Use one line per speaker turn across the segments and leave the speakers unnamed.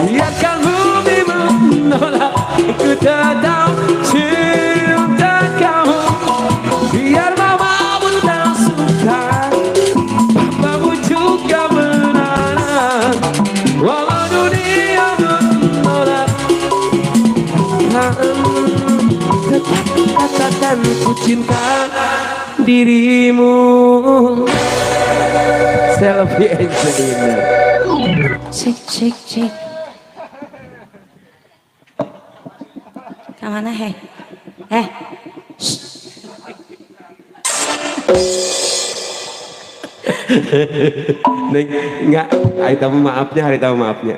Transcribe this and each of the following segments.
Biarkan bumi menolak, ku tetap cinta kamu. Biar mamamu tak suka, papamu juga menolak. Walau dunia menolak, kan tetap katakan ku cinta dirimu. Selvi Angelina.
Cek cek cek. Kemana heh? Eh.
Neng, enggak, hari tamu maafnya, hari tamu maafnya.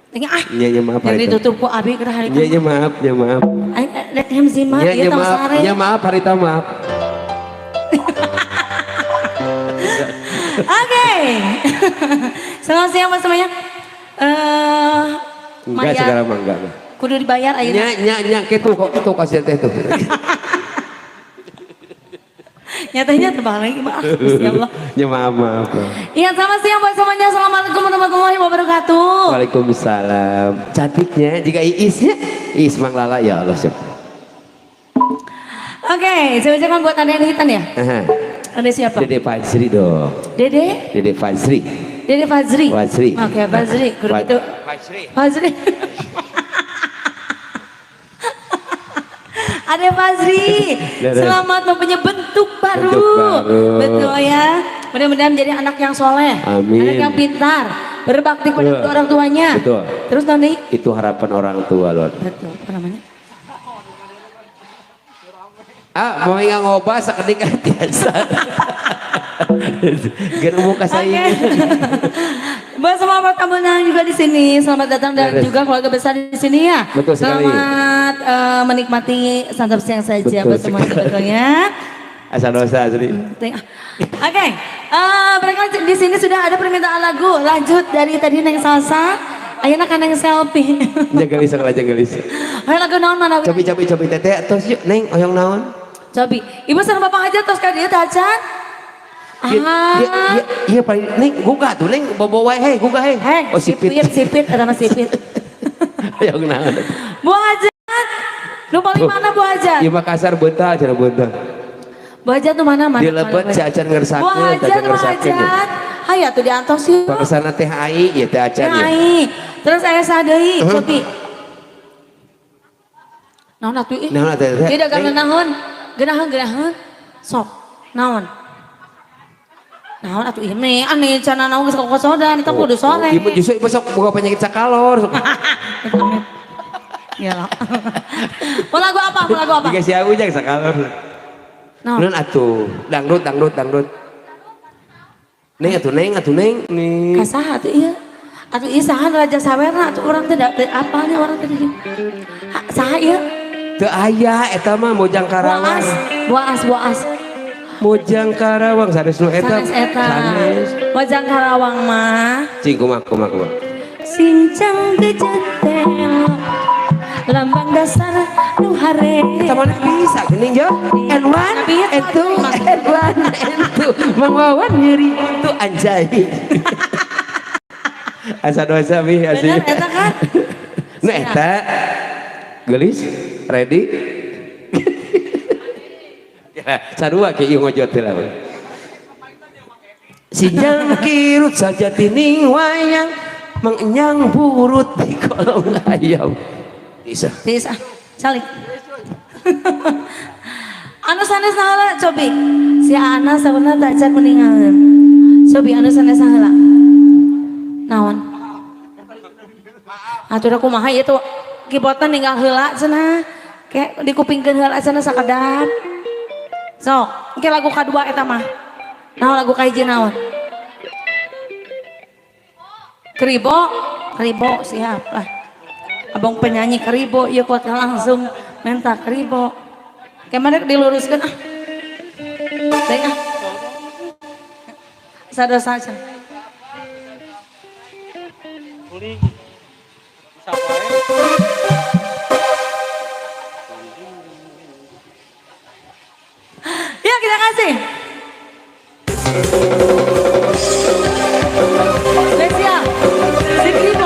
Tengah ah.
Iya, iya maaf
Yang
hari tamu.
ditutup ku abi keur hari
Iya, iya maaf, ya maaf.
Aing rek hem zima
Iya,
ieu
iya
tong
maaf,
sare.
iya maaf, hari tamu maaf.
Oke. Selamat siang Mas semuanya. Eh,
Enggak
Maya,
segala mah enggak.
Kudu dibayar ayeuna.
Nya nya nya kitu kok tuh kasih teh tuh.
Nyatanya terbalik, maaf. Gusti Allah.
Ya maaf, maaf.
Iya, selamat siang buat semuanya. Assalamualaikum warahmatullahi wabarakatuh.
Waalaikumsalam. Cantiknya jika Iisnya, Iis Mang Lala ya Allah siap.
Oke, saya bacakan buat Anda yang hitam ya.
Aha.
Ada siapa?
Dede Fajri dong.
Dede?
Dede Fajri.
Dede Fajri.
Fajri.
Oke, Fajri. Kudu gitu.
Fajri.
Fajri. Ada Fajri.
Dede.
Selamat mempunyai bentuk baru.
Bentuk baru.
Betul ya. Mudah-mudahan menjadi anak yang soleh.
Amin.
Anak yang pintar. Berbakti kepada
Betul.
orang tuanya.
Betul.
Terus nanti.
Itu harapan orang tua loh.
Betul. Apa namanya?
Ah, mau yang ngobah sakedik biasa. Gen umum kasih.
Oke. Buat semua tamu undangan juga di sini, selamat datang dan
Beres.
juga keluarga besar di sini ya.
Betul sekali.
Selamat menikmati santap siang saja
Betul
buat semua
sekali.
sebetulnya.
Asal dosa asli.
Oke, mereka di sini sudah ada permintaan lagu. Lanjut dari tadi Neng Salsa, ayeuna ka Neng Selfie.
Jaga gelis lah, jaga gelis.
Ayo lagu naon mana?
Cobi cobi cobi teteh tos yuk Neng oyong naon?
Cobi. Ibu sareng bapak aja tos ka dieu teh acan.
Iya,
Ah.
iya, iya paling Neng gugah tuh Neng bobo wae hei gugah hei.
Hei,
Oh sipit.
sipit, sipit, eta mah sipit.
Oyong naon?
Bu Hajat, nu paling mana Bu Hajat?
Ieu Makassar beuntal cenah beuntal.
Bu Hajat nu mana mana?
Di lebet si acan
Bu
ngersakeun,
Hajat,
acan
Bu
ngersakeun.
Hajat. Hayu atuh diantos yuk.
Pangesana teh ai ieu teh acan ya.
Ai. Terus aya sadeui, cobi. Naon atuh ih?
Naon atuh teh?
Ieu dagang naon? Geunaheun, geunaheun. Sok, naon? Naon atuh ieu meh aneh cenah naon geus kokosodan eta kudu sore.
Ieu justru ieu sok boga penyakit sakalor. Sok.
Ya lah. Mau lagu apa? Mau lagu apa?
Jika si aku jangan sakalor.
Naon?
Naon atuh? Dangdut, dangdut, dangdut. Neng atuh neng atuh neng. Nih.
Ka saha atuh ieu? Atuh ieu saha Raja Sawerna atuh urang teh da apalnya urang teh di saha ieu?
Teu aya eta mah Mojang Karawang.
Boas, Boas, Boas.
Mojang Karawang sanes nu eta.
Sanes eta.
Sanes.
Mojang Karawang mah.
Cing kumaha kumaha kumaha.
Sincang gejetel lambang dasar nu hare.
Eta mana bisa geuning ya? N1, N2, N1, N2. Mang Wawan nyeri untuk anjay. Asa dosa bi asli.
Bener eta kan?
Nu eta geulis ready? Ya, sarua ke ieu ngojot teh lah. Sinjang kirut saja tining wayang mengenyang burut di kolong ayam. Bisa.
Bisa. Calik. Anu sanes saheula cobi. Si Ana sabenerna teh acan kuningan. Cobi anu sanes saheula. Naon? Atuh da kumaha ieu tuh keyboardna ninggal heula cenah. Kayak dikupingkeun heula cenah sakedap. Sok, engke lagu kadua eta mah. Naon lagu kahiji naon? Kribo, kribo siap lah. Abang penyanyi kribo, ieu kuat langsung minta kribo. Kemana diluruskan ah? Baik ah. Sadar saja. Ya kita kasih. Spesial. Si Kribo.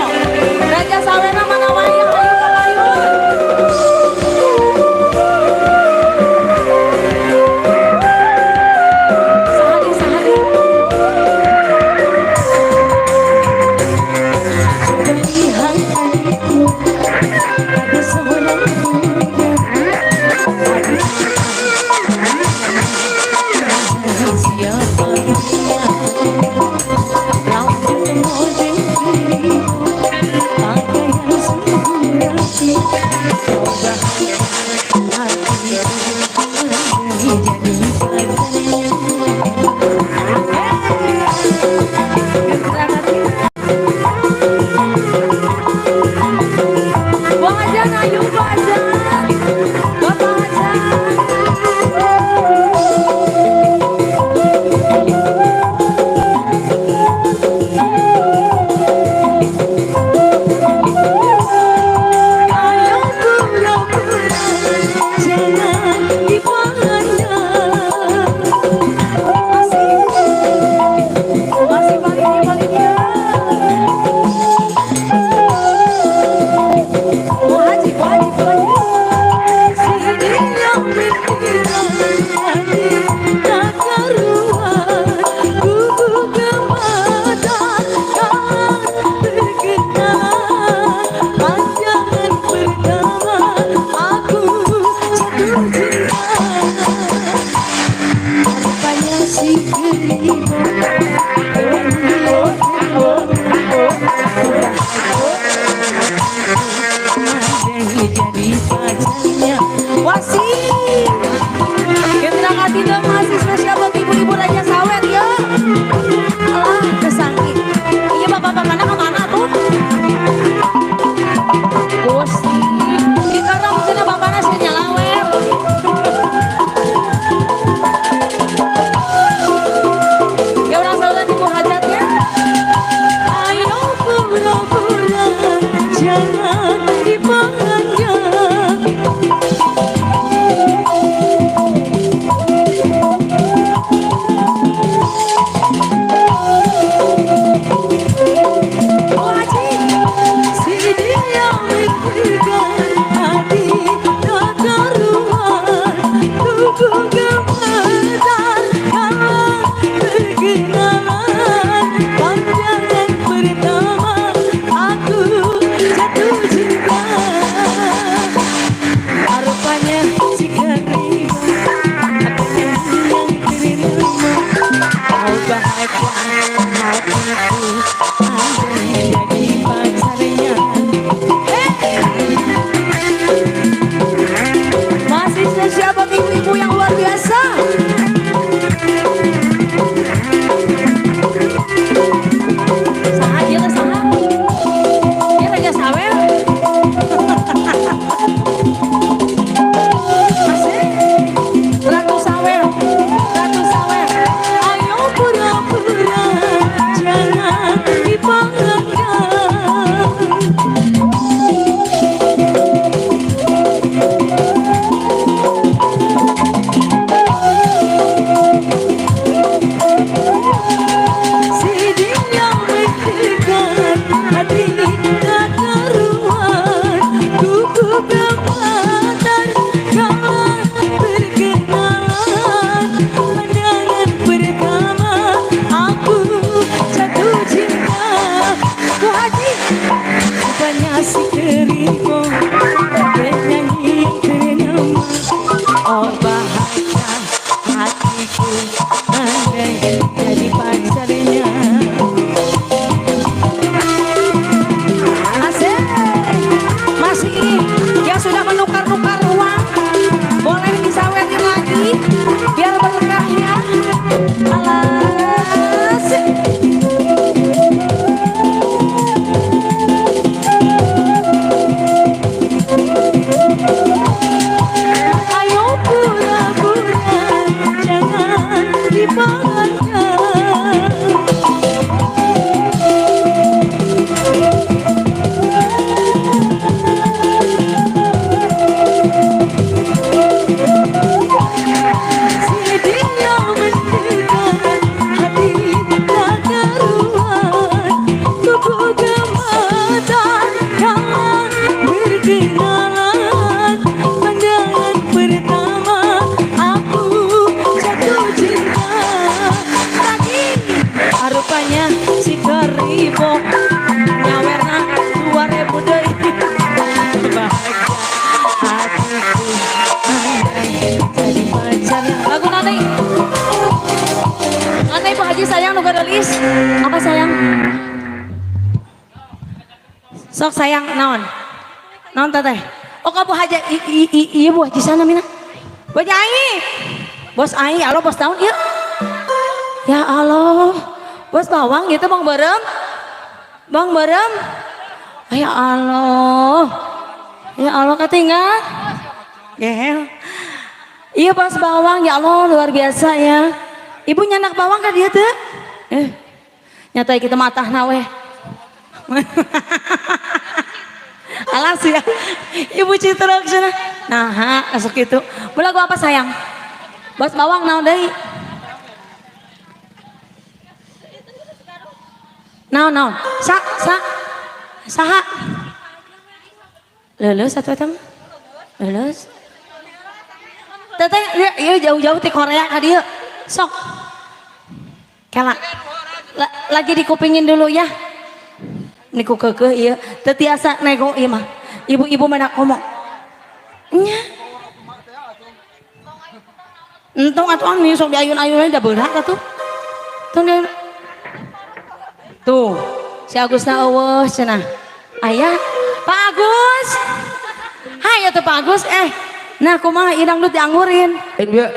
Rupanya si Keribo penyanyi yang ternama. Oh bahagia hatiku andai jadi pacarnya. Asik. Masih yang sudah menukar-nukar uang boleh disawerin lagi biar berkah ya. Alas. Ayo pura-pura jangan dipandang. Si dia mendekat, hati tak karuan, tubuh gemetar kala berkenalan. Pandangan pertama aku jatuh cinta. Lagi rupanya si Keribo nyawerna 2000 deui. Bahagia hatiku andai jadi pacarnya. Lagu nanti. Nanti Pak Haji sayang nu garelis. Apa sayang? Sok sayang naon? Naon teteh? Oh ka Bu Haji iya Bu Haji sana mina. Bu Haji Ai. Bos Ai, halo bos tahun iya. Ya Allah. Bos bawang gitu Bang Berem. Bang Berem. Ya Allah. Ya Allah ketinggal. Gehel. Iya bos bawang, ya Allah luar biasa ya. Ibu nyanak bawang kan dia tuh? Eh, nyata kita matah nawe. Alas ya, Ibu Citra sana. Nah, masuk itu. Lagu apa sayang? Bos bawang naon deui? Naon naon? Sa sa saha? Lulus atuh eta mah? Lulus. Teteh, iya jauh-jauh ti Korea ka dieu. Sok. Kela. Lagi dikupingin dulu ya. Niku keukeuh ieu, teu tiasa nego ieu mah. Ibu-ibu mana komo. Nya. Entong atuh nih sok diayun-ayun da berat atuh. Tuh dia. Tuh, si Agusna eueuh cenah. Aya, Pak Agus. Hai atuh Pak Agus eh. Nah, kumaha ieu dangdut dianggurin.
Eh, dia,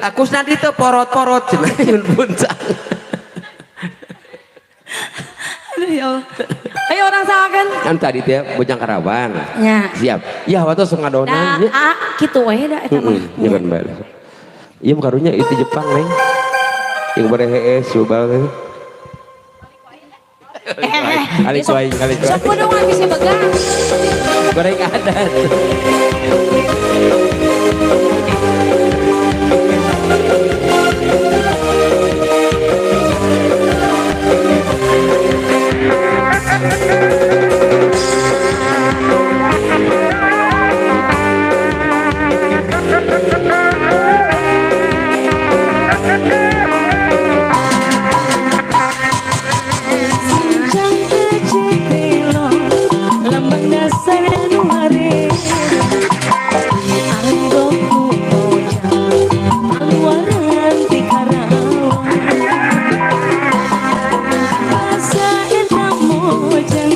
Agus nanti tuh porot-porot cenah yun puncak.
Aduh ya Allah. Ayo orang sahakan.
Kan tadi teh Bojang Karawang.
Ya.
Siap. Ya waktu sok ngadonan
Da,
nya.
ah, kitu we da eta mah.
Heeh, nya kan bae. Iya karunya itu Jepang neng. Yang bare hees coba teh.
Eh,
Kali kuai, kali kuai.
Sok kudungan bisa begang.
Goreng adat.
Sincang kecipelo, lambang dasar anu hare. Anggoku mojang, paluaran ti Karawang. Asa eta mojang,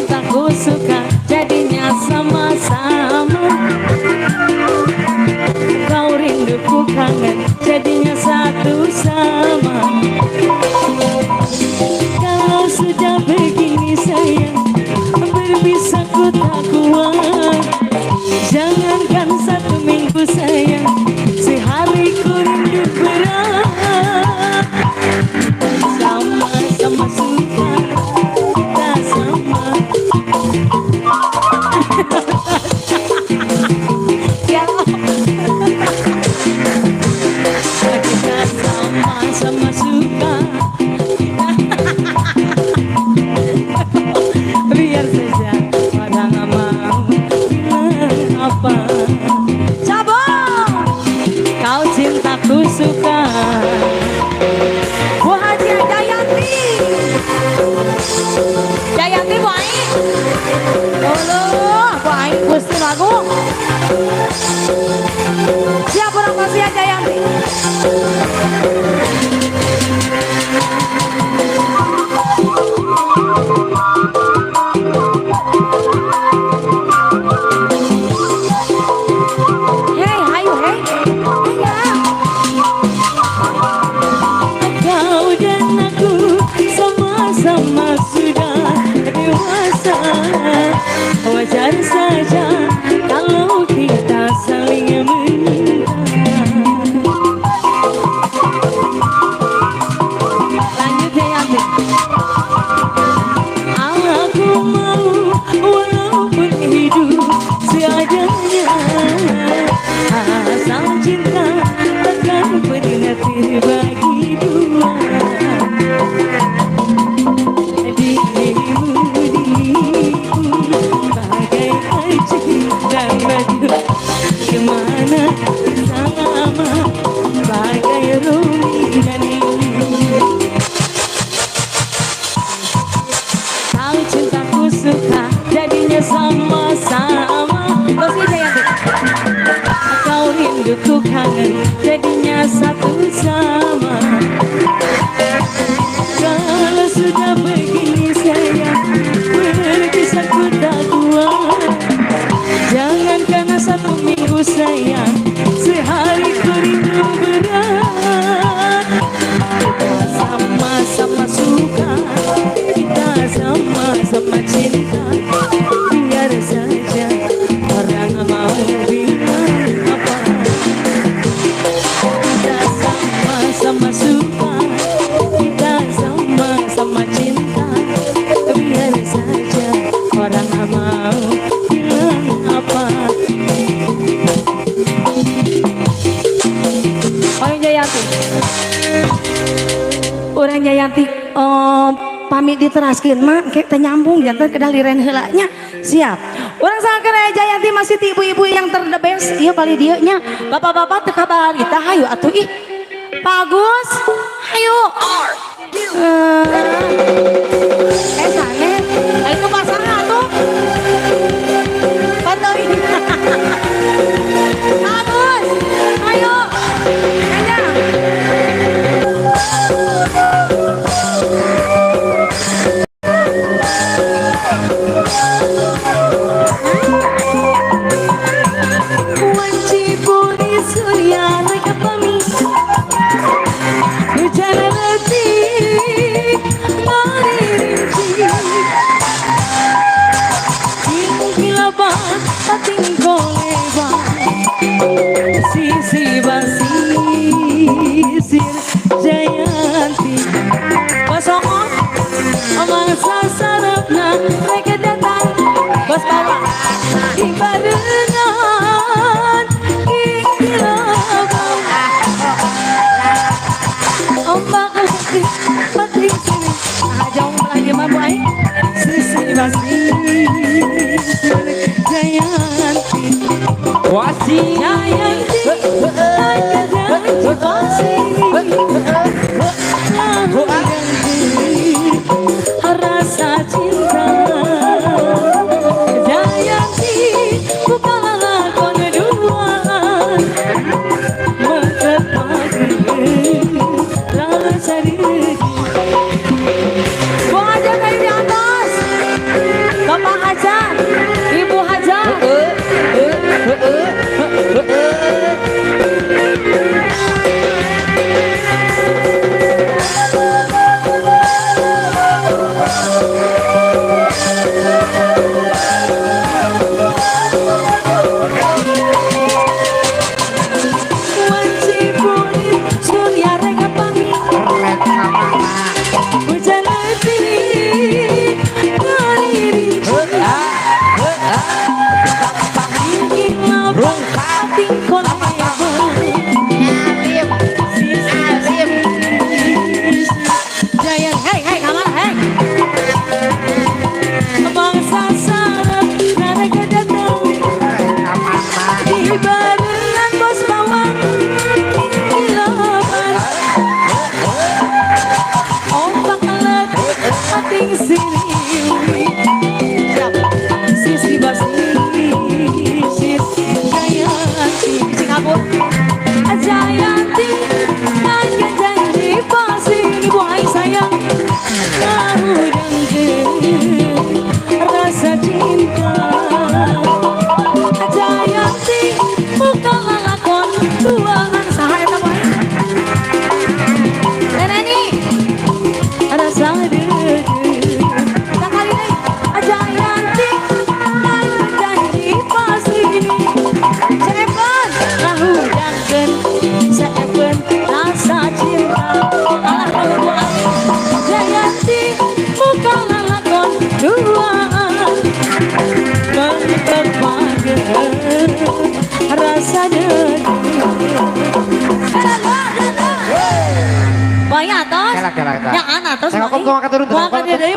cinta ku suka, jadinya sama-sama. Kau rindu ku kangen, jadinya satu sama. Kalau sudah begini sayang, berpisah ku tak kuat. Jangankan satu minggu sayang, sehari ku rindu berat. Sama-sama suka, kita sama. Ya, kita sama-sama suka. Biar saja orang mau bilang apa. Cabang, kau cintaku suka. Bu Haji Jayanti, Jayanti Bu Aing. Allah, Bu Aing Gusti lagu. Siap orang pasti Jayanti. Hei, hayu hei. Ayo. Kau dan aku sama-sama sudah dewasa. Wajar saja kalau kita saling minta. Lanjut ya Yanti. Aku mau walaupun hidup seadanya, asal cinta takkan pernah terbagi dua. Dirimu diriku bagai kancing dan baju, kemana sama bagai Rumi dan Lili. Kau cintaku suka, jadinya sama-sama. Terus Jayanti. Kau rindu ku kangen, jadinya satu sama. Kalau sudah begini sayang, berpisah ku tak kuat. Jangan karena satu minggu sayang, sehari ku rindu berat. Kita sama-sama suka, kita sama-sama cinta. Biar saja orang mau bilang apa. Kita sama-sama suka, kita sama-sama cinta. Biar saja orang mau bilang apa. Orang Jayanti, orang Jayanti, pamit diteraskeun mah kayak teu nyambung janten kedah liren heula nya. Siap. Urang sangkan Jayanti masih ti ibu-ibu yang terdebes ieu bali dieu nya. Bapak-bapak teu kabarita hayu atuh ih. Bagus. Hayu. Eh sanes. Itu pasarna atuh. Pantauin. Bagus. Ayo. Ayo. Wanci puri surya naik pami, hujan letik mari rinci. Kilaba pating koleba, sisi basisir Jayanti. Basongot mangsa sarapna mereka datang. Bos bawa di barengan kilaba. Ombak lagi pating sini. Ah, jauh belah dia mah Bu Aing. Sisi basisir Jayanti.
Wasi.
Jayanti, janji pasti rasa cinta. Jayanti bukanlah lakon dua, rasa diri. Buang aja kayu di atas. Bapak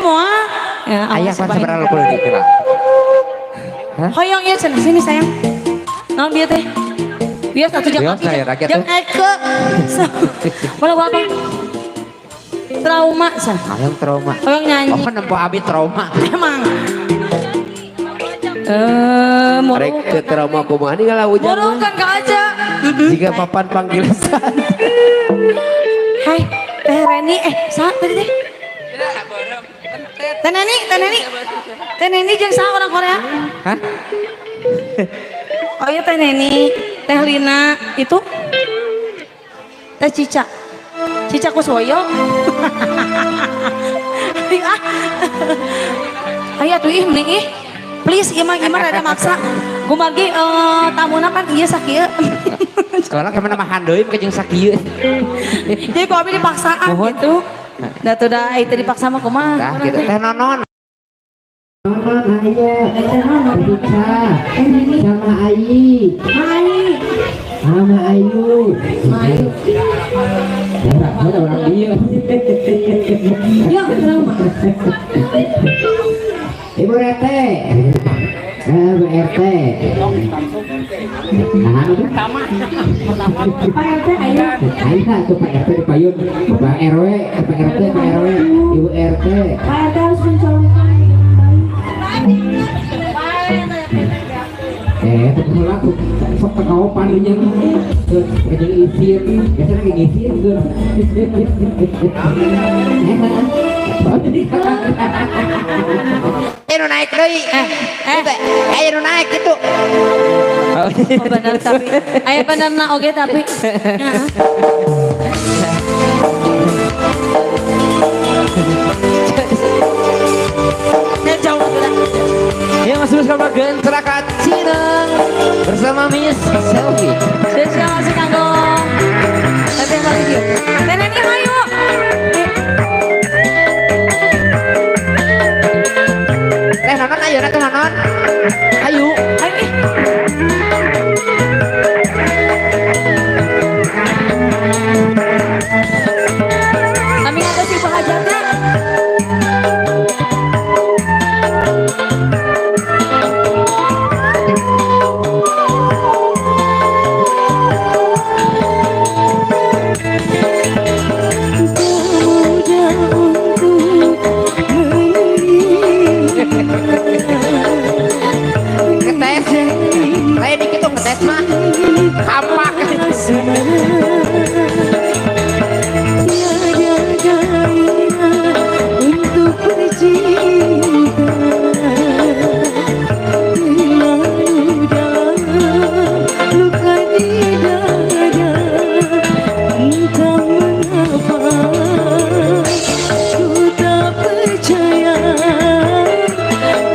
moal. Ya,
Ayah
awas
kan
bae.
seberapa puluh dikira. Hah?
Hoyong ieu cenah sini sayang. Naon bieu teh? Biasa atuh jeung
Biasa
abi,
ya, rakyat
jeung
tuh.
Eke. Malah apa? Trauma sah.
Hoyong trauma.
Hoyong nyanyi.
Oh, nempo abi trauma.
Emang. Eh,
Rek
murung.
ke trauma kumaha nih kalau hujan.
Murung kan ka aja.
Jika papan panggil
Hai, Teh Reni, eh, saha tadi teh? Teh Neni, Teh Neni. Teh Neni jeung saha orang Korea?
Hah?
Oh iya Teh Neni, Teh Lina, itu Teh Cica. Cica Kuswoyo. Ayo ah. Ayo atuh ih mending ih. Please ieu mah gimana rada maksa. Gumargi tamuna kan ieu sakieu.
Sekarang kemana makan deui make jeung sakieu.
Jadi ku abi dipaksaan
Mohon.
gitu. Da tuh da itu dipaksa mah kumaha.
Tah gitu teh nonon. Nonon aya. Cica. Sama Ayi. Sama Ayu. Ayu. Ada orang dia.
Yuk, trauma.
Ibu RT. Bu RT. Nah, itu.
Pak RT ayo.
Ayo tuh Pak RT di payun. Pak RW, Pak RT, Pak RW, Ibu RT.
Pak RT harus mencalonkan dengan baik.
Eh, teu laku. Sok tekaopan nya. Tuh, jeung isin. Biasana ge ngisin tuh. Eh, nu naik deui.
Eh, eh.
Eh, nu naik gitu.
Oh benar tapi, aya bener na oge tapi. Heeh. Saya jauh sudah.
Ya masih bersama Gentraka Cinang bersama Miss Selfie.
Spesial masih kanggo Teteh Balidio. Teh Neni hayu.
Teh nonon ayo teh nonon. Ayo.
Ayo ih. Kami nganggo si hajatna. Mudah untuk
Ngetes. Lain dikit tuh ngetes mah. Kampak.
Tiada gairah untuk bercinta, terlalu dalam luka di dada. Entah mengapa ku tak percaya.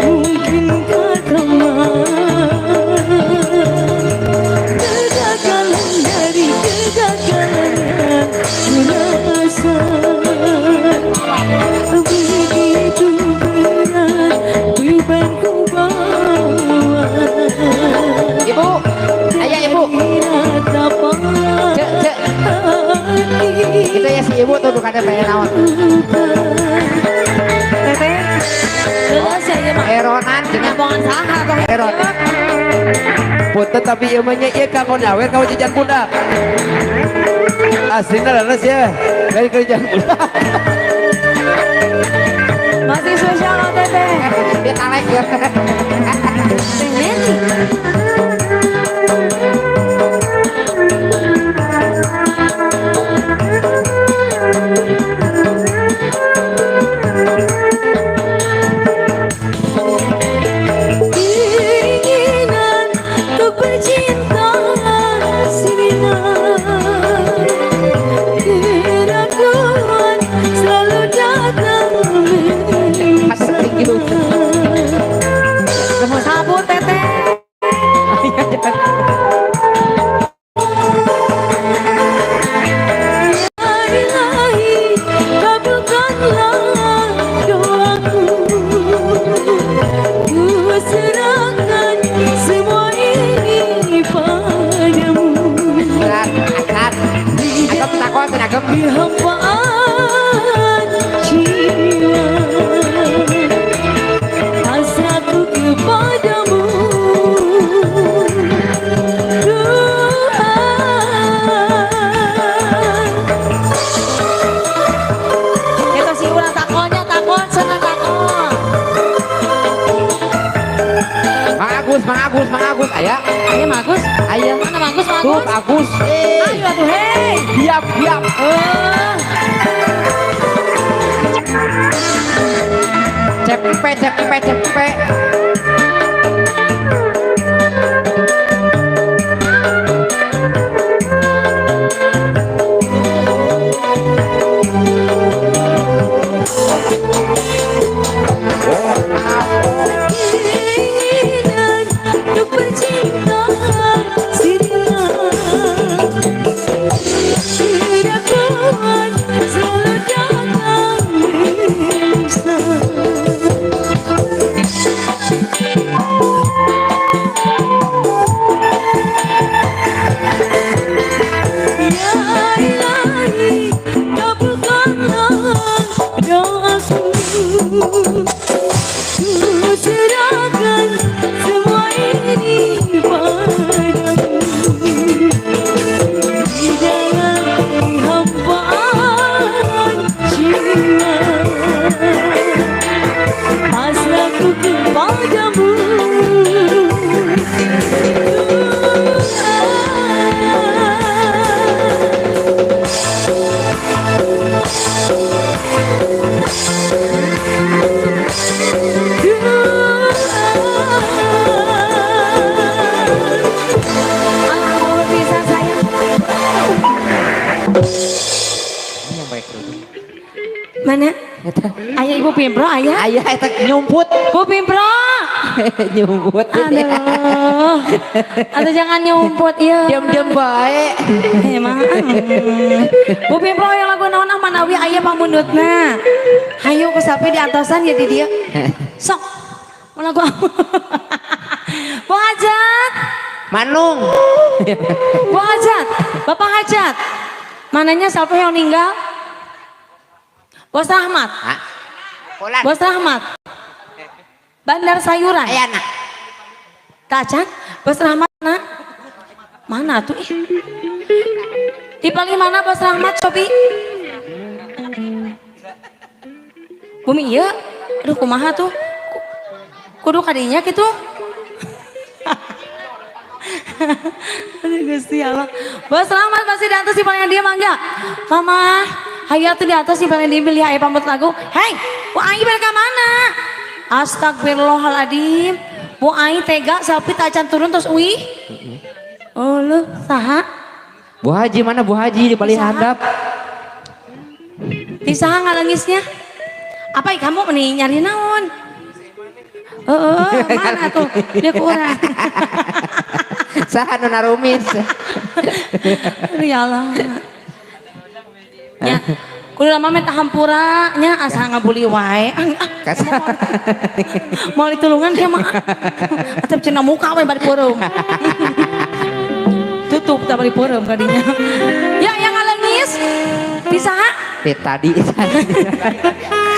Mungkinkah tamat kegagalan dari kegagalan yang ku rasa. Begitu berat beban ku bawa.
Ibu, ayah ibu.
Dari
Cek, cek. Itu ya si ibu tuh bukannya pengen naon.
Teteh, geus ya ieu mah.
Eronan cenah.
Nyambongan saha teh.
Eron.
Punten tapi ieu mah nya ieu kanggo nyawer kamu jajan budak. Aslina leres ya. Dari kerjaan budak.
Masih spesial loh teteh.
Dia talek ya.
Teh Neni. Keinginan untuk bercinta sirina, keraguan selalu datang
Asli gitu.
menyiksa. Sabun teteh. Ya Ilahi, kabulkanlah doaku. Ku serahkan semua ini padamu.
Akan, akan. Agem takon, agem.
Di hampaan jiwa.
Mang Agus, Mang Agus, aya.
Aya Mang Agus?
Aya.
Mana Mang Agus, Mang
Tuh,
Agus?
Agus.
Ayo atuh, hei.
Siap, siap. Cepe, cepe, cepe.
Keinginan untuk bercinta Sirna tidak kuat selalu datang menyiksa. Ya Ilahi, kabulkanlah doaku. Ku serahkan semua ini padamu. Di dalam hampaan jiwa, pasrahku kepadamu. Tuhan. Allah bisa sayang.
Ini yang baik dulu.
Mana?
Eta.
Ayah Ibu Pimpro, ayah.
Aya eta nyumput.
Bu Pimpro.
Nyumput.
Aduh. Aduh jangan nyumput ya.
Diam-diam bae.
Emang. Bu Pimpro yang lagu naon ah manawi aya pamundutna. Hayu ku sapi di antosan ya di dia. Sok. Mau lagu apa? Bu Hajat.
Manung.
Bu Hajat. Bapak Hajat. Mananya siapa yang meninggal? Bos Rahmat.
Hah? Polan.
Bos Rahmat. Bandar Sayuran.
Aya nak.
Tacan, Bos Rahmat nak. Mana tuh? Ih. Di paling mana Bos Rahmat Sobi? Bumi iya. Aduh kumaha tuh? Kudu kadinya gitu. Aduh Gusti Allah. Bos Rahmat masih di atas si paling dia mangga. Mama, hayu atuh di atas si paling dia pilih aya pamut lagu. Hei, Bu Ai mereka mana? Astagfirullahaladzim. Bu Ai tega sapi tacan turun terus uih. Oh lu saha?
Bu Haji mana Bu Haji di paling
Saha?
handap.
Di saha ngalengisnya? Apa kamu nih nyari naon? Heeh, mana tuh? Dia kurang.
Saha nu narumis.
Aduh ya Allah. Ya, kudu lama minta hampura nya asa ngabuli wae. Ah, ah,
Kasar.
mau ditulungan dia mah. Atep cenah muka we bari peureum. Tutup tak bari peureum kadinya. Ya yang ngalengis bisa?
Teh tadi.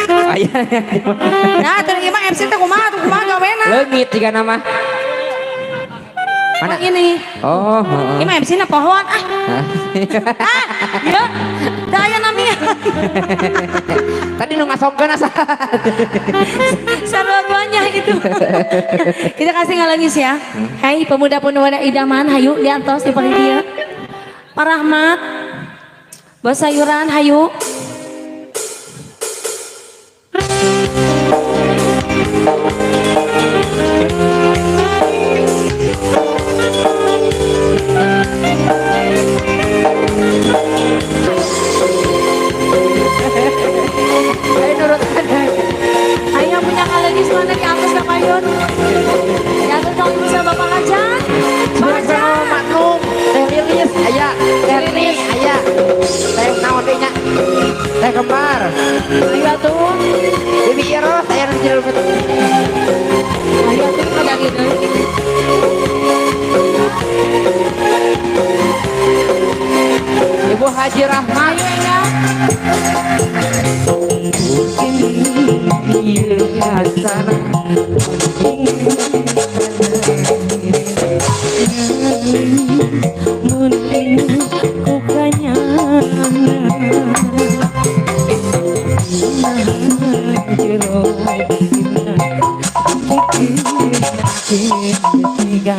Aya.
Nah, terus imah MC teh kumaha tuh kumaha gawena?
Leungit jika nama. Mana?
Oh, ini.
Oh, heeh.
Ini mah MC na pohon ah.
Hah?
Ah, ya. Da aya namanya.
Tadi nu ngasongkeun asa.
Sarua-ruanya itu. Kita kasih ngalengis ya. Hai pemuda-pemuda idaman, hayu diantos di paling dia. Pak Rahmat, Bos sayuran, hayu.
Ayo nurut.
Ayo punya ngalengis mana di atas sama Yun. Di atas dong ibu sama Bapak Hajat. Pak Hajat.
Maklum, teh lilis aya, teh lilis aya. Teh naon deui nya? Teh kembar.
Ayo atuh.
Bibi Iros aya nu jelema.
Ayo atuh kagak deui.
Ibu Haji Rahmat.
Ayo enggak. Jero Tiga.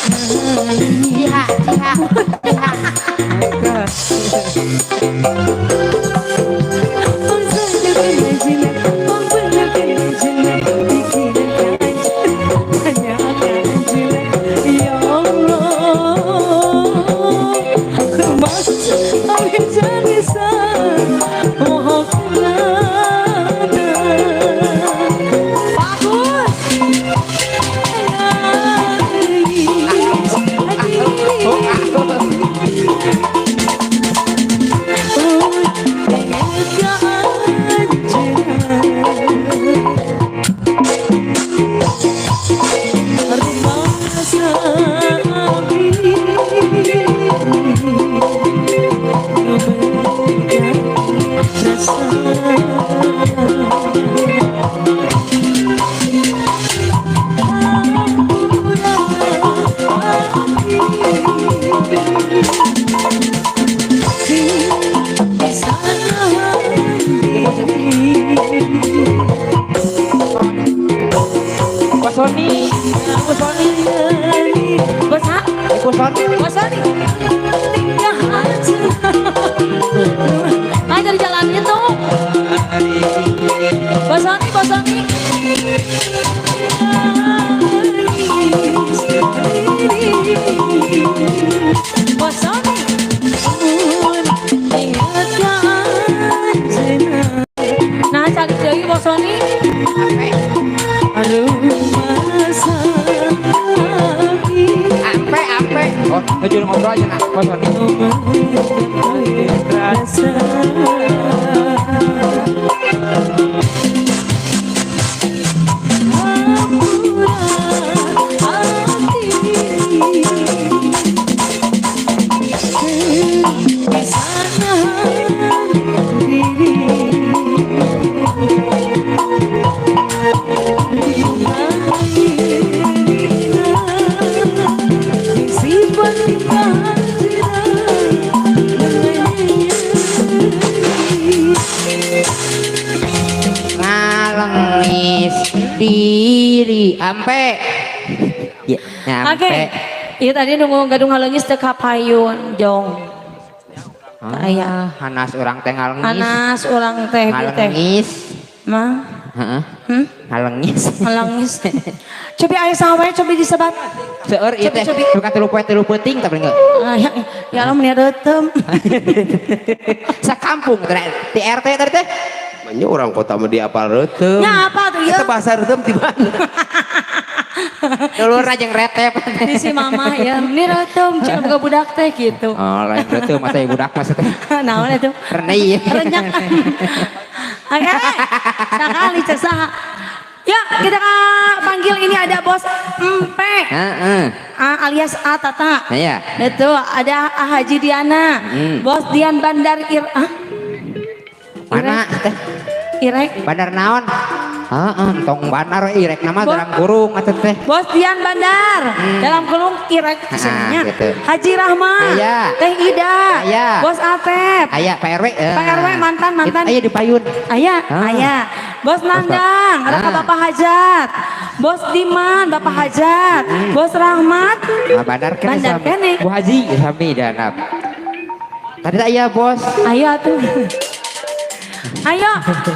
Ciha, ciha, ciha.
Ya Allah, Mas, bagus.
Bos Sony, Bos Sony,
Bos ha?
Bos Sony.
Bos Sony. Tinggal aja. Ah, dari jalan itu. Bos Sony, Bos Sony. Bos Sony. Nah, cari deui Bos Sony. Aduh, masa
Ampe, ampe. Oh, tujuan ngobrol aja nak, Bos Sony.
rasa.
Ngalengis diri ampe. Ya, nyampe.
Oke. Iya tadi nunggu gadung halengis teu kapayun jong.
Ah, hanas urang teh ngalengis.
Hanas urang teh teh.
Ngalengis.
Mah.
Heeh.
Hmm?
Ngalengis.
Ngalengis. Cobi aya saha wae cobi disebat.
Seueur ieu teh. Bukan 3 poe 3 peuting tapi enggak.
Ah, ya, ya Allah meni reuteum.
Sakampung teh di RT tadi teh.
Manya orang kota mah diapal reuteum.
Nya apa tuh ya?
Eta bahasa reuteum di mana?
Dulur aja retep.
Di si mama ya, ini reuteum cek boga budak teh gitu.
Oh, lain reuteum masa ibu budak mah teh.
Naon itu?
Renei.
Renyak. Oke. Sakali cek saha. Ya, kita panggil ini ada Bos Empe.
Heeh.
Alias A Tata.
Iya.
Itu ada A Haji Diana. Bos Dian Bandar Ir. Ah?
Mana teh?
Irek.
Bandar naon? Heeh, tong bandar irek nama dalam kurung atuh teh.
Bos Dian Bandar dalam kurung irek sebenarnya.
Gitu.
Haji Rahman,
Aya.
Teh Ida,
Aya.
Bos Atep,
Aya Pak RW.
Pak RW mantan mantan.
Aya di payun.
Aya, aya. Bos Nandang, ada Bapak Hajat. Bos Diman, Bapak Hajat. Bos Rahmat.
Nah, bandar kene
Bandar kene.
Bu Haji sami danap. Tadi aya bos.
Ayo atuh. Ayo,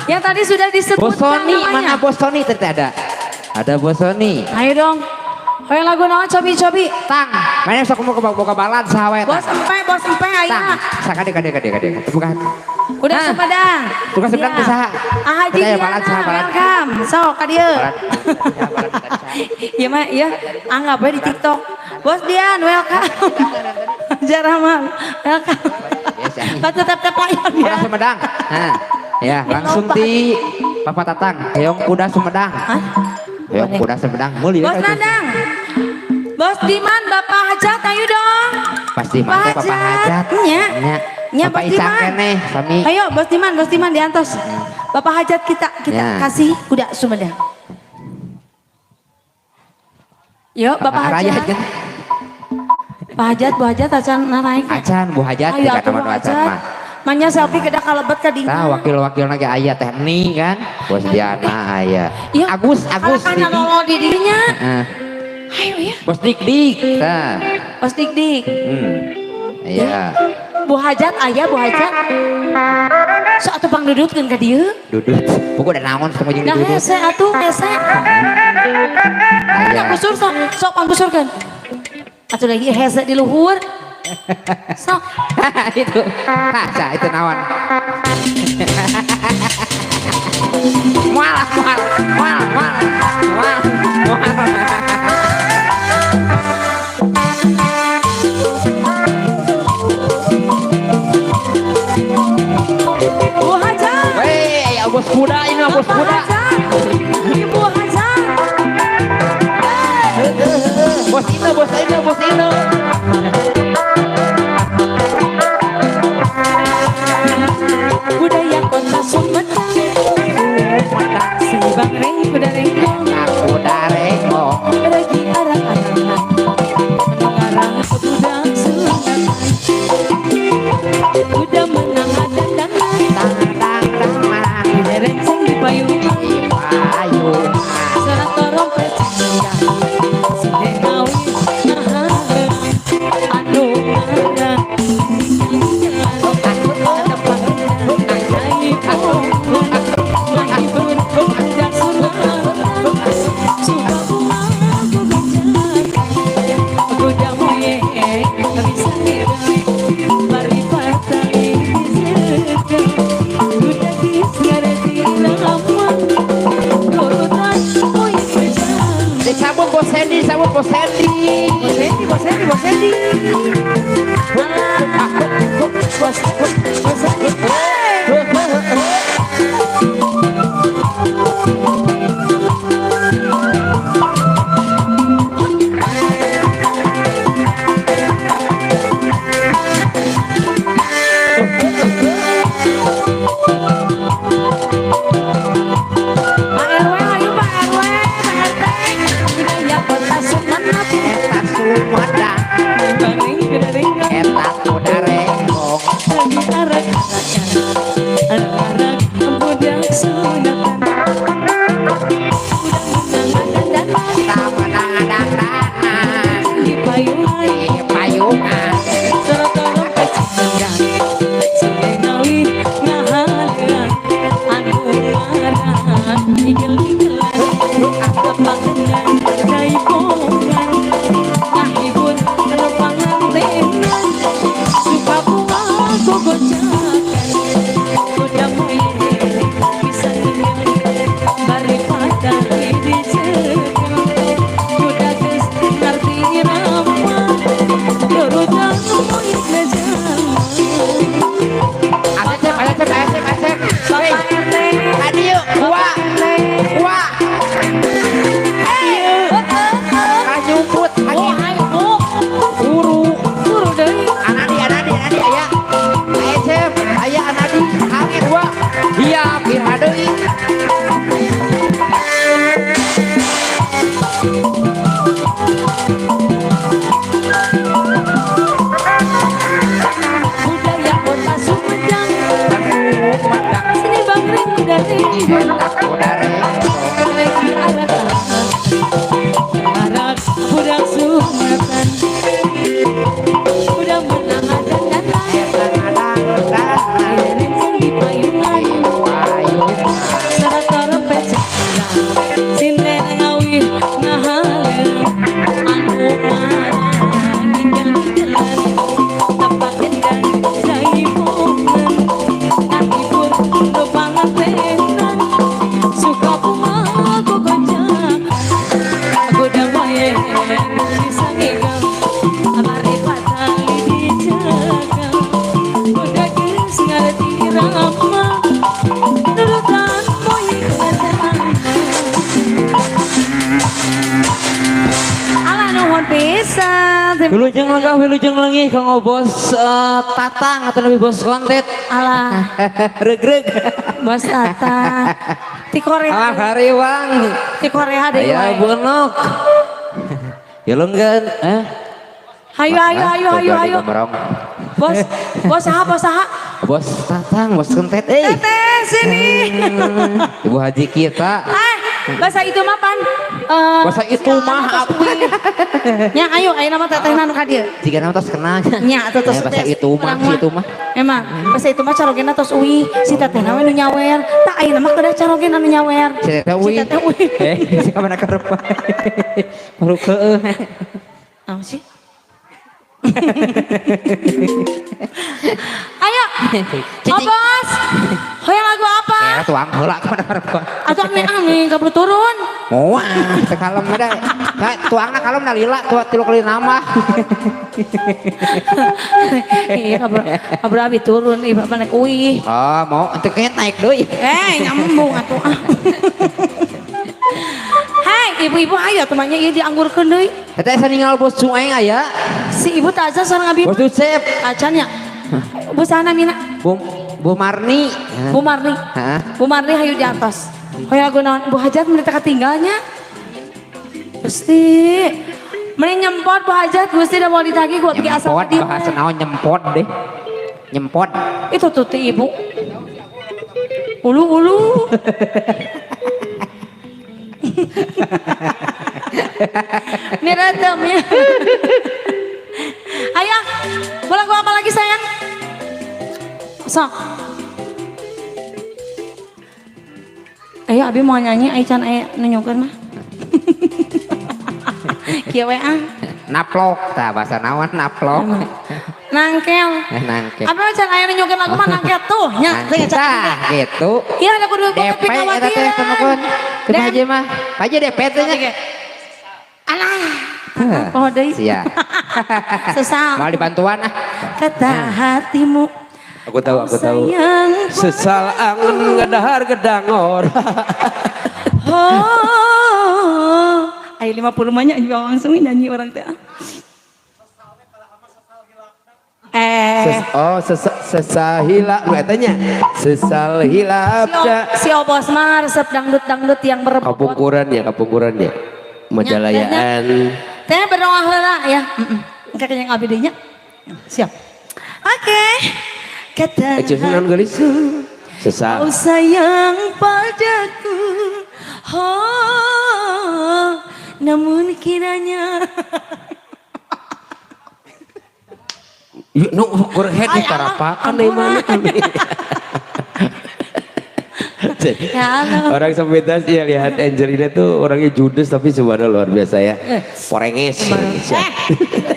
yang tadi sudah disebutkan
Bos Sony,
namanya.
mana Bos Sony tadi ada? Ada Bos Sony.
Ayo dong. Ayo lagu naon cobi-cobi.
Tang, mana sok mau boga balad saha wae
Bos Empe, Bos Empe ayo.
Tang, sakade kade kade kade. Bukan.
Udah Sumedang.
Bukan Sumedang
Siap.
saha.
Ah, Haji
Kita aya balad saha
Diana,
balad.
welcome. Sok ka dieu.
Balad. Ya, balad tadi saha.
Iya mah, iya. Anggap we di TikTok. Bos Dian, welcome. Jarahman, welcome.
Biasa.
Pak tetap tepayan ya.
Kuda Sumedang. Nah, ya langsung di Bapak Tatang, Heong Kuda Sumedang.
Hah?
Heong Kuda Sumedang, meuli
Bos Nandang. Bos Diman, Bapak Hajat, ayo dong.
Pasti mah teh Bapak Hajat.
Nya.
Nya.
Nya,
Bapak
Bos
Icang
Diman.
keneh sami.
Ayo Bos Diman, Bos Diman diantos. Bapak Hajat kita
Ya.
kasih kuda Sumedang. Yuk Bapak
Raya
Hajat.
kan.
Pak Hajat, Bu Hajat acan naraik.
Acan Bu Hajat
Ayo
tidak
atuh Bu
nama nu acan
Hajat.
mah.
Manya selfie kedah kalebet ka dinya.
Tah wakil-wakilna ge aya teh Ni kan. Bos Diana aya.
Iya.
Agus, Agus
Kalahkan lolo di dinya.
Heeh. Bos Dik Dik. Tah.
Bos Dik Dik.
Iya.
Bu Hajat aya Bu Hajat. Sok atuh pangdudutkeun ka dieu.
Dudut. Pokoknya naon sama jeung
Nah
dudut.
hese atuh hese.
Aya.
Busur sok sok pangbusurkeun. Atuh lagi hese di luhur. Sok.
Itu. Kaca itu naon. Mual mual mual mual mual mual.
Bu Hajat.
Weh, aya bos kuda ini mah bos
Bapak
kuda.
Hajat. Ibu Hajat.
Bos Ino, bos Ino, bos Ino.
Budaya kota Sumedang. Seni bangreng kuda renggong.
Kuda renggong.
Lagi arang-arangan. Mengarang budak sunatan. Kuda menang dandanan.
Tang tang tang tang.
Diberenceng di payungan.
Payung.
Surat trompet cendang. Sine ngawi ngahareun. Anu ngaran.
Disambut Bos Sandy, disambut Bos Sandy.
Bos Sandy, Bos Sandy, Bos Sandy. Bos, Bos Sandy. Pak RW, ayo Pak RW, Pak RT. Budaya kota Sumedang.
Eta Sumedang,
Bang kuda renggong.
eta kuda renggong.
Lagi arak-arakan, arak-arak budak sunatan. Budak menang dandanan,
Eta menang dandanan.
di payungan,
Di payungan.
surat trompet cendang. Sungai Ngawi ngahaleun, anu ngaran igel-igelan, tepangenan jaipongan, ngahibur pangantenan, suka bunga gogojakan. Kuda moye bisa ngenyang, bari patah dicekel. Kuda geus ngarti rama, turutan moyek ngajama.
Asep, asep, asep, asep. Hei,
Bapak RT,
tadi yuk, gua, gua. Kanyumput,
Oh,
angin,
ayo, oh,
guru.
guru deui.
Anadi, anadi, anadi, aya. Asep, aya anadi, angin gua. Iya, pira deui.
Budaya kota Sumedang, seni bangreng kuda renggong.
Eta kuda renggong.
Lagi arak-arak, arak budak sunatan. Kuda menang dandanan,
Eta dandanan.
direnceng di payungan.
Payungan.
Surat trompet cendang, sinden ngawi ngahaleun, anu ngaran igel-igelan, tapak gendang jaipongan, ngahibur nu pangantenan, suka bunga gogonjakan, kuda moye bisa ngigal, bari patali dijaga, kuda geus ngarti rama, nurutan moyek ngajama. Alah nuhun pisan.
Wilujeng lenggah, wilujeng lengih kanggo bos Tatang atau lebih bos kontet.
Alah,
Regreg.
bos Tatang. Ti Korea.
Alah hariwang.
Ti Korea deui
Aya
wae.
bunok. Ya lenggan, eh?
Hayu hayu hayu hayu hayu. Bos, bos saha, bos saha?
Bos Tatang, bos kontet, eh.
Teteh sini.
Ibu haji kita.
Eh, bahasa itu mah pan.
Bahasa itu mah apa?
Nya ayo ayeuna mah tetehna nu ka dieu.
Jika nama tos kenal nya.
Nya atuh tos.
Eh, bahasa itu mah,
urang
si itu mah.
Emang, bahasa itu mah carogena tos uih, si tetehna we nu nyawer. Tah ayeuna mah kedah carogena nu nyawer.
Si teteh
Si
uih.
teteh uih.
Eh, si kamana karep. Baru keeuh.
Naon sih? Ayo. Oh bos, hoyong lagu apa?
Eh, tuang heula kamana karep.
Atau ame ame kabur turun.
Moal, teu kalem da. Ka tuangna kalem da lila tua tilu kali nama.
Iya kabur kabur abi turun, ieu bapak naik uih.
Oh, mau ente kayaknya naik deui.
Eh, nyambung atuh ah. Hai, ibu-ibu ayo temannya ieu dianggurkeun deui.
Eta asa ninggal bos Cueng aya.
Si ibu taza sareng abi.
Bos Ducep,
Acan ya. Bu sana Mina.
Bu Bu Marni.
Bu Marni.
Hah?
Bu Marni hayu di atas. Hoyong lagu naon? Bu Hajat mun teu katinggalnya. Gusti. Mending nyempot Bu Hajat Gusti da mau ditagih gua pergi asal
Nyempot
ka dieu.
bahasa naon nyempot deh. Nyempot.
Itu tuh ti ibu. Ulu ulu. Miratem ya. Ayo, mau lagu apa lagi sayang? Sok. Ayo Abi mau nyanyi, ayo can ayo nunjukkeun mah. Kieu we ah.
Naplok tah bahasa naon naplok.
Nangkel.
Eh nangke.
Abi mah can aya nunjukeun lagu mah nangkel tuh nya teh can.
Tah gitu.
Iya ada kudu
DP eta teh temukeun. Ke
Dan-
Haji mah. Haji DP teh nya.
Alah. Oh deui.
Sia.
Sesal.
Mau dibantuan ah.
Kata hatimu.
Aku tahu, aku tahu.
Sayang.
Sesal angen ngedahar gedang ora.
Oh. Ayo 50 mah nya juga langsung nyanyi orang teh. Eh.
Oh, sesahila nu eta nya. Sesal hilap
Si, si Obos mah resep dangdut-dangdut yang berbobot.
Kapungkuran ya, kapungkuran ya. Majalayaan.
Teh berdoa heula ya. Heeh. Engke kayaknya abi deui nya. Siap. Oke. Kata
Eh, cuy, naon geulis? Sesal.
Kau sayang padaku. Oh, namun kiranya
Ya, nu kurang head
Ay,
tarapakan
ampun,
deui mana.
Ya Allah.
Orang sepintas ya lihat Angelina tuh orangnya judes tapi sebenarnya luar biasa ya. Porenges. Siap.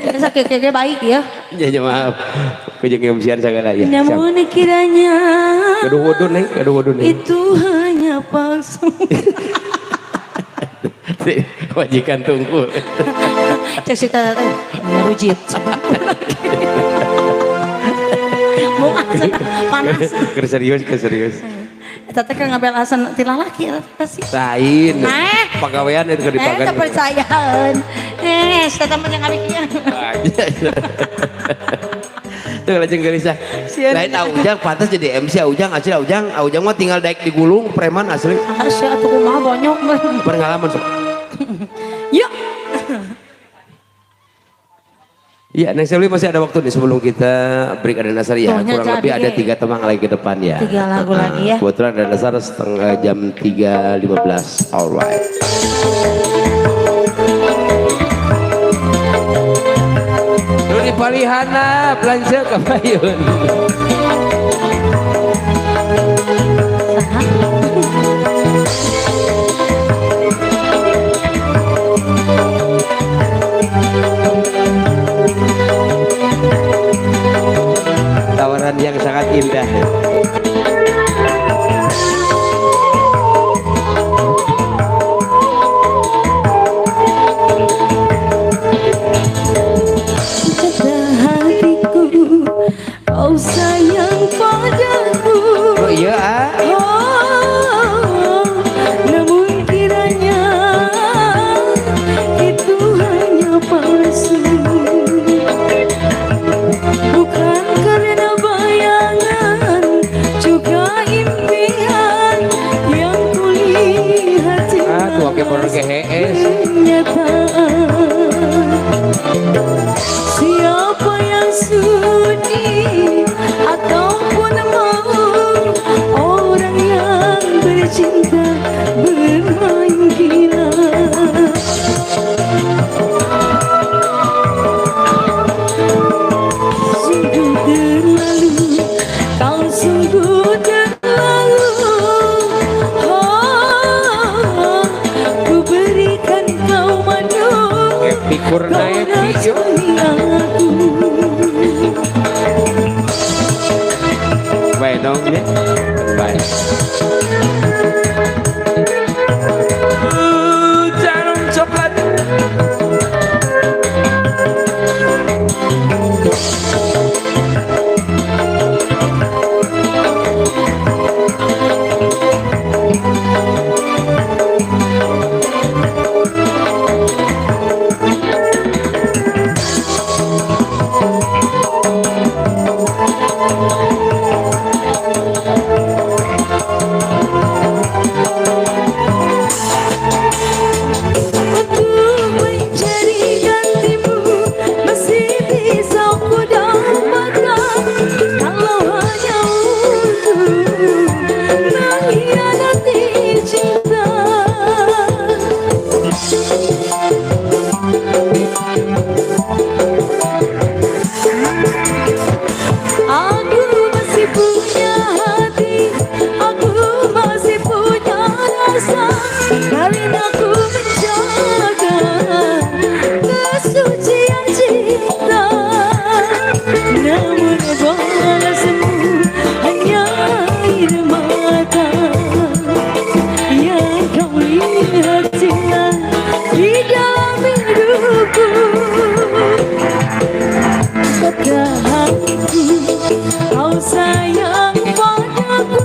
Eh, sakit baik ya.
Ya, ya maaf. Kujung MC-an segala ya. Siap.
Namun kiranya
Gaduh wudun nih, gaduh wudun nih.
itu hanya palsu.
Wajikan tunggu.
Cek si tata teh ngerujit. Mau panas.
Keur serius, keur serius.
Eta teh kan ngabel asan ti lalaki eta teh sih.
Lain.
Eh.
Pagawean itu keur
Eh,
dipagan.
kepercayaan. Eh, si tata mah yang ngabikian.
Tuh lajeng gelisah. Lain Aujang pantas jadi MC Aujang asli Aujang, Aujang mah tinggal daek digulung preman asli.
Asya atuh kumaha bonyok.
Pengalaman sok.
Yuk.
Iya, Neng Selvi masih ada waktu nih sebelum kita break ada dasar ya.
Tuhnya
Kurang lebih
jadi.
ada 3 temang lagi ke depan ya.
3 lagu lagi ya.
Kebetulan ada dasar setengah jam 3.15. Alright. Lu di Palihana belanja ke Bayun.
Saha?
Tawaran yang sangat indah.
Kata hatiku, kau sayang.
Batur
Kau
naik yuk.
racuni aku.
Baik dong ya. Baik. Jarum coklat.
Untuk mencari gantimu masih bisa ku dapatkan, kalau hanya untuk mengkhianati cinta. Aku masih punya hati, aku masih punya rasa, karena aku menjaga kesucian cinta. Namun balasmu hanya air mata yang kau lihat jelas di dalam hidupku. Kata hatiku, kau sayang padaku.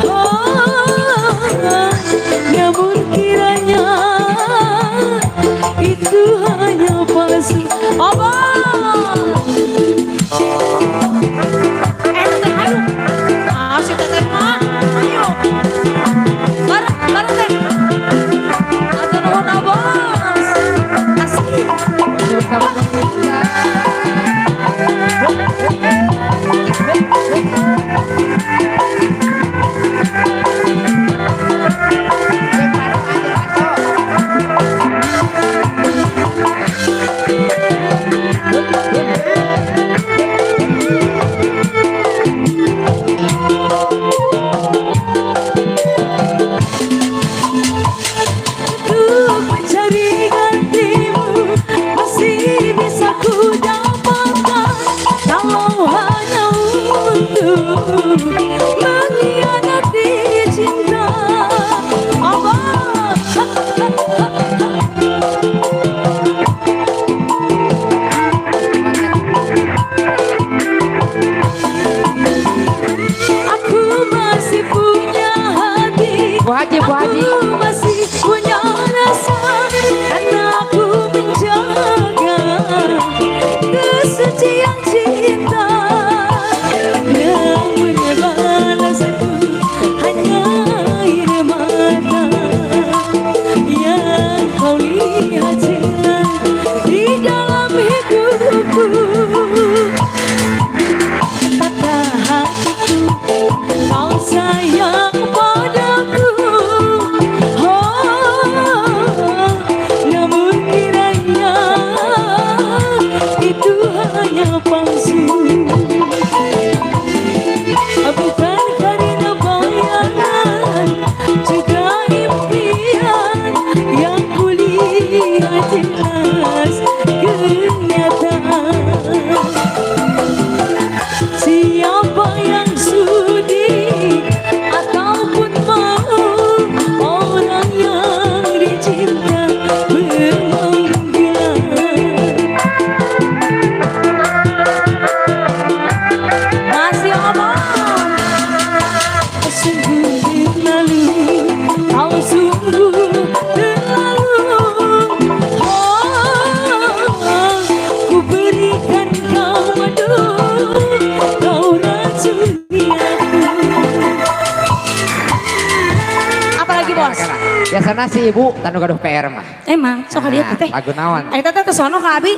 Oh, namun kiranya itu hanya palsu. Abang! Eh, teteh, ayo. Asik teteh mah. Ayo. Bareng, bareng teh. Hatur nuhun, Abang. Asik. Untuk mencari gantimu masih bisa ku dapatkan, kalau hanya untuk mengkhianati cinta. Abang. Aku masih punya hati.
Bu Haji, Bu Haji.
Aku masih punya rasa, karena aku menjaga kesucian cinta. Namun balasku hanya air mata yang kau lihat jelas di dalam hidupku. Kata hatiku, kau sayang padaku. Oh, namun kiranya itu hanya palsu. Bukan karena bayangan, juga impian yang kulihat jelas kenyataan. Siapa yang sudi ataupun mau orang yang dicinta bermanggilan. Masih omong. Sungguh terlalu, kau sungguh terlalu. Oh, ku berikan kau madu, kau racuni aku. Apalagi bos?
Biasanya si ibu tanu gaduh PR mah.
Emang, sok dia
Nah,
teteh.
lagu naon?
Ayo teteh ke sono ke Abi.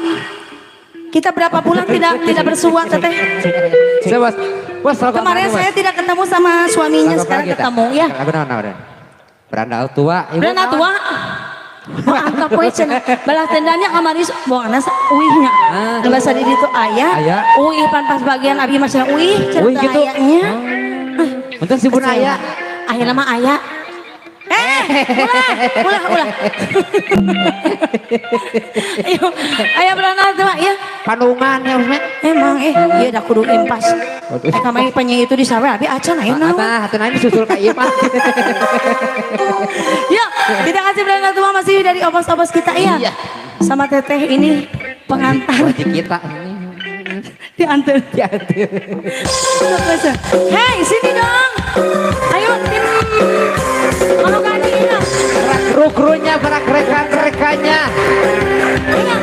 Kita berapa bulan tidak tidak bersua teteh.
Saya bos, bos lagu
Kemarin
apa, bos?
saya tidak ketemu sama suaminya,
Lagu apa
sekarang
lagi, Teh?
ketemu ya.
Lagu naon naon? Berandal tua. Ibu
Berandal
naon?
tua. Oh, angkat poe cenah. Balas dendamnya kamari buangna uihnya.
Ah.
Nu basa di ditu aya.
Aya.
Uih pan pas bagian abi mah cenah uih cenah
Uih gitu.
ayanya.
Untung si buna aya.
Ayeuna mah aya. Ulah, ulah, ulah. Ayo, ayo berana tuh, ya.
Panungan ya Usman.
Emang iya dah kudu impas. Kamari penyanyi itu di sawe abi acan ayo naon.
Atah, atuh nanti susul ka ieu mah.
Yuk, kita kasih berana tua masih dari obos-obos kita ya.
Iya.
Sama teteh ini pengantar.
Wajib kita ini.
Diantar.
Diantar.
Hei, sini dong. Ayo tim Mahogani ya.
Para kru-krunya, para rekan-rekannya.
Iya.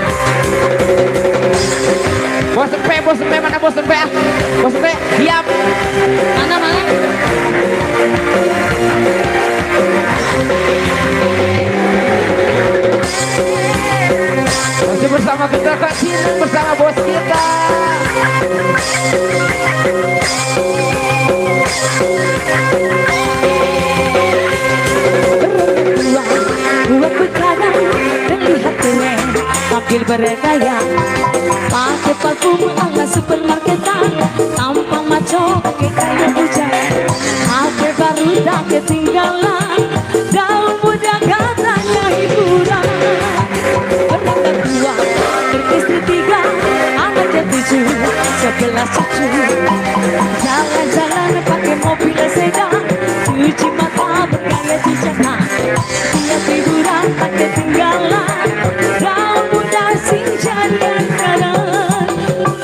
Bos empe, mana bos empe? Ah? Bos empe, diam.
Mana, mana?
Masih bersama kita Kak Cina, bersama bos kita.
Dua putaran terlihat keren, tampil bergaya, pakai parfum ala supermarketan, tampang maco kayak hujan, HP baru tak ketinggalan, daun muda katanya hiburan. Berangkat dua, beristri tiga, anaknya 7, 11 cucu, jalan-jalan pakai mobil sedan, cuci mata bergaya jejaka, tiap hiburan tak ketinggalan, daun muda sing jadi andalan,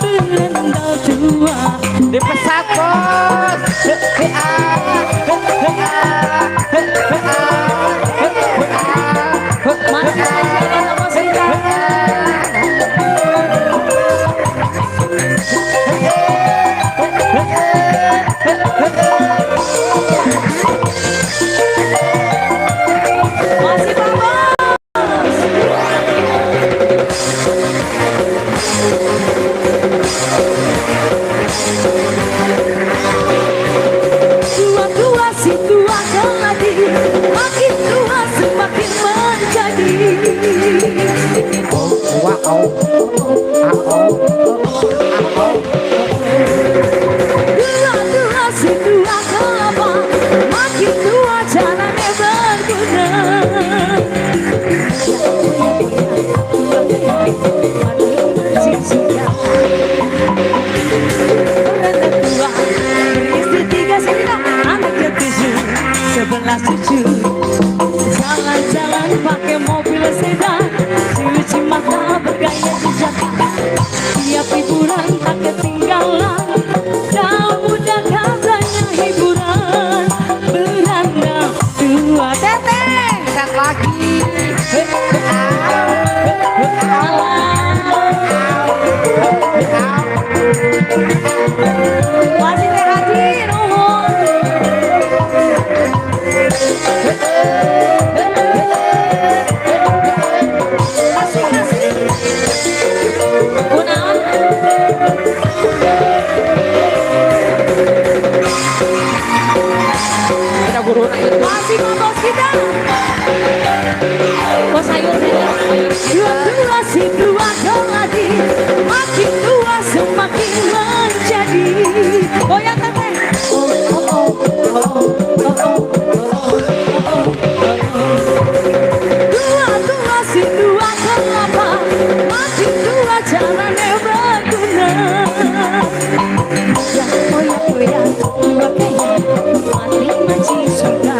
berandal tua.
Di pesat bos. He, ah, he, ah, he, ah, he, ah, he,
Masih jalan sama kita. Masih Pak Bos. Tua-tua si tua keladi, makin tua semakin menjadi.
Oh, wah, oh, ah, oh, ah, oh.
Tua-tua si tua kelapa, makin tua caranya berguna. Beranda tua, beristri 3, sini dong, anaknya 7, 11 cucu. Jalan-jalan pakai mobil sedan, cuci mata bergaya jejaka, tiap hiburan tak ketinggalan, daun muda katanya hiburan, beranda tua. Teteh,
Pesat lagi. He, he, ah, he, he, ah, he, ah.
Masih teh haji nuhun. Kasih, kasih. Kunaon?
Ada guru itu.
Masih sama bos kita. Bos sayur sayur. Tua si tua keladi, makin tua semakin menjadi. Goyang teteh. Oh, oh, oh, oh, oh, oh, oh, oh, oh. Tua-tua si tua kelapa, makin tua caranya berguna. Ya, oh ya, oh ya, tua kaya, mati maci surga.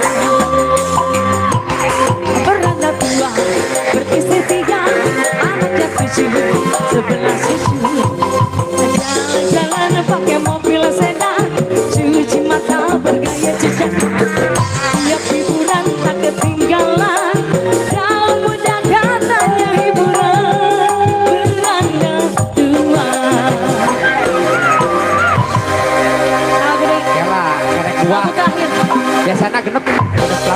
Beranda tua, beristri 3, anaknya 7, 11 cucu. Jalan-jalan pakai mobil sedan, cuci mata bergaya jejaka, tiap hiburan tak ketinggalan, daun muda katanya hiburan, beranda tua.
Kela, kerek dua.
Lagu terakhir.
Biasana genep lagu.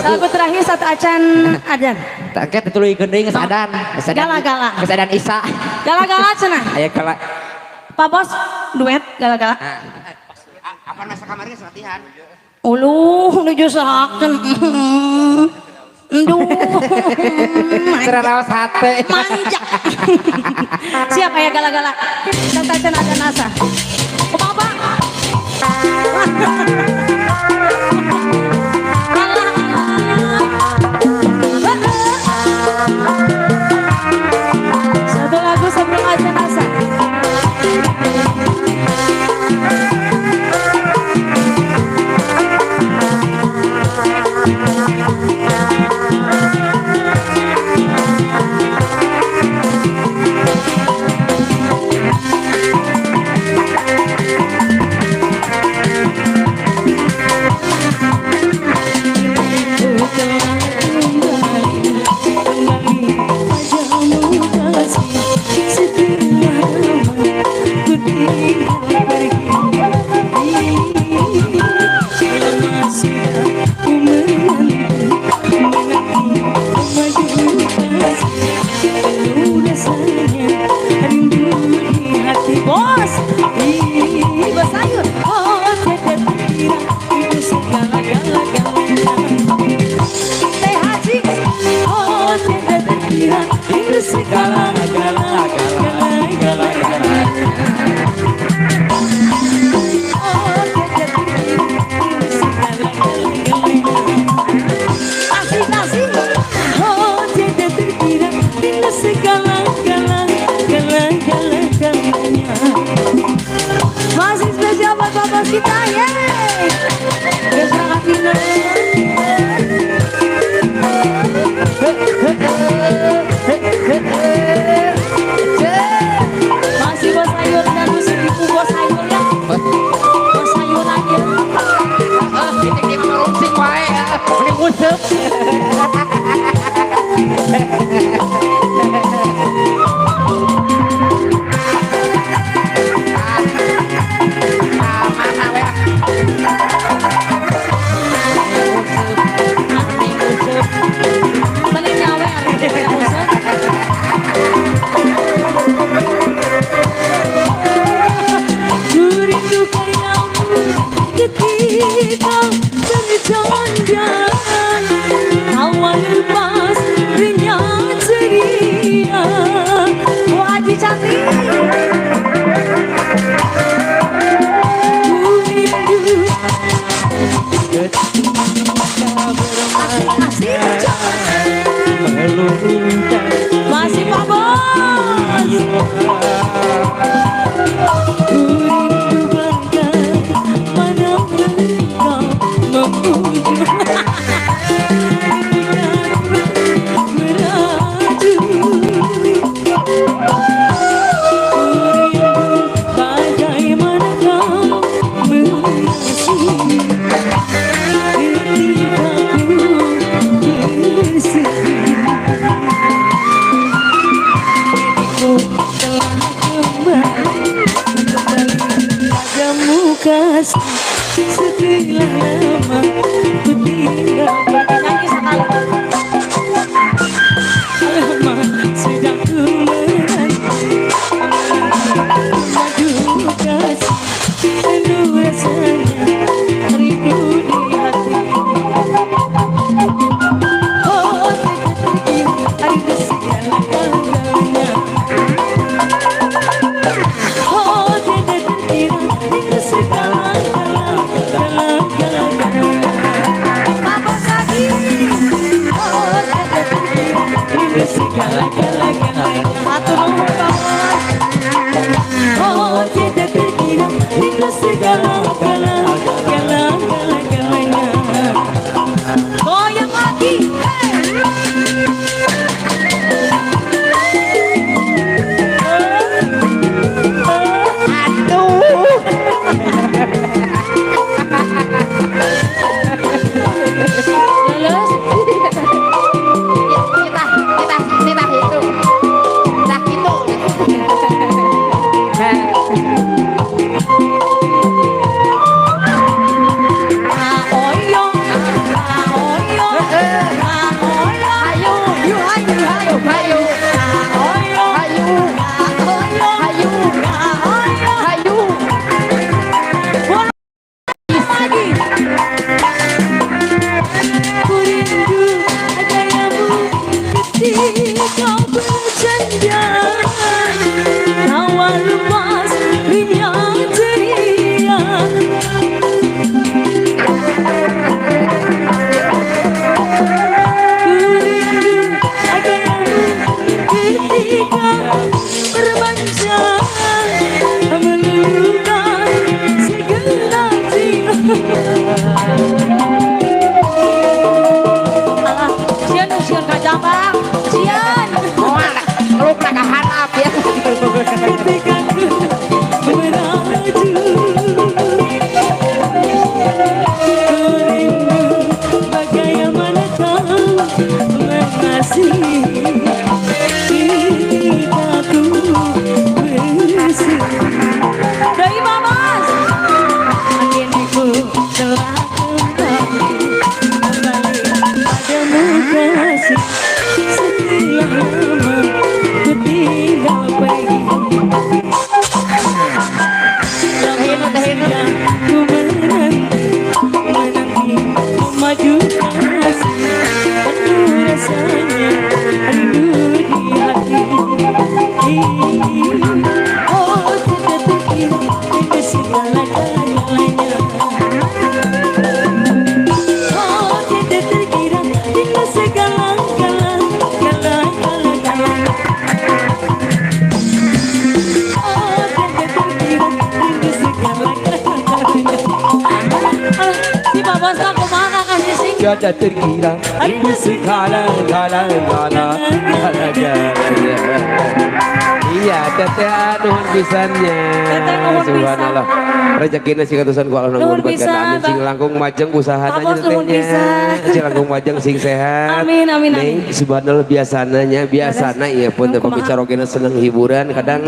Lagu terakhir satu acan adan.
Tak kayak dituluy gending geus adan. Geus adan.
Gala-gala.
Geus adan Isa.
Gala-gala cenah.
Aya gala.
Pak Bos duet gala-gala.
Apa masa kamarnya latihan?
Uluh nuju sahakeun. Duh.
Terlalu sate.
Manja. Siap aya gala-gala. Satu acan adan asa. Kumaha, Pak? Alah. Kita, yeay. Geus rakatna. Masih bos sayur dan musik ibu bos sayur ya. Bos sayuran ya.
Ah, titik di marungsing wae. Mending useup. Ah, mana we? Mending useup.
Mending nyawe atuh useup. Ku rindu kamu ketika berjalan-jalan, tawa lepas riang ceria. Oh, Aji cantik. Ku rindu asik asik. Masih Pak Bos. Ku rindu bagaimana engkau memuja ketika meraju. Ku rindu bagaimana kau mengasihi ketika ku bersedih. Ku telah kembali, kembali padamu kasih. Setelah lama ku tinggal. Nyanyi sekali. Lama sudah ku menanti, madu kasih. Penuh rasanya rindu di hati. Oh, tidak terkira ada segala-galanya. Oh, tidak terkira rindu segala-galanya. Mabok lagi. Oh, tidak terkira rindu segala-galanya. Hatur nuhun, Pak Bos. Oh, tidak terkira rindu segala-galanya. Goyang lagi. Hey.
Aduh.
Lulus.
Kita kita kita itu. Nah, itu.
Aoyo, aoyo, aoyo,
Ayo, yu ayo ayo ayo.
Aoyo,
Ayo,
aoyo,
ayo,
aoyo.
Ayo.
Wah, lagi. Ku rindu gayamu ketika bercanda, tawa lepas riang ceria. Ku rindu gayamu ketika bermanja, meluluhkan segenap jiwa. Alah, sieun sieun kajabang, sieun.
Moal ngelukna ka handap ya.
Ketika ku meraju, ku rindu bagaimana kau mengasihi ketika ku bersedih. Dari Mamas. Kini ku telah kembali, kembali padamu kasih. Setelah lama ku tinggal pergi. Lama sudah ku menanti, menanti maju kasih. Penuh rasanya rindu di hati. Oh, tidak terkira rindu segala-galanya. Oh, tidak terkira rindu segala-galanya. Oh, tidak terkira rindu segala-galanya. Bosna kumaha, Kang Sising?
Tiada terkira rindu segala gala gala gala gala. Iya, teteh, nuhun pisan nya.
Teteh, nuhun pisan.
Subhanallah. Rezekina sing katusan ku Allah
Nuhun
nuhun
pisan,
amin, sing
Bang.
langkung majeng usahana
Pak Bos, nuhun
tetehnya.
pisan.
Sing langkung majeng, sing sehat.
Amin, amin,
Neng,
amin.
subhanallah, biasanya biasana ieu pun teh
Kumaha?
pembicara ogena seneng hiburan, kadang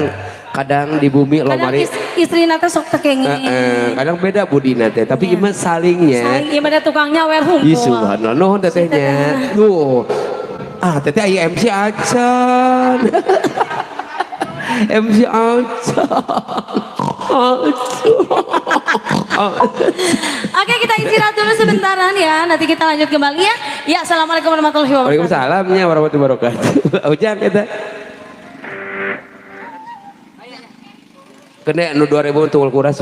kadang di bumi
Kadang
lomari.
Istri teh sok teu kenging.
Heeh, kadang beda budina teh, tapi ieu mah salingnya.
Saling ieu mah tukang nyawer hungkul.
Ih, subhanallah, nuhun tetehnya. Duh. Ah, teteh aya MC acan. MC acan. Acan.
Oke, kita istirahat dulu sebentaran ya. Nanti kita lanjut kembali ya. Ya, assalamualaikum warahmatullahi wabarakatuh.
Waalaikumsalam nya warahmatullahi wabarakatuh. Ujang eta. Kena nu 2000 tunggal kuras.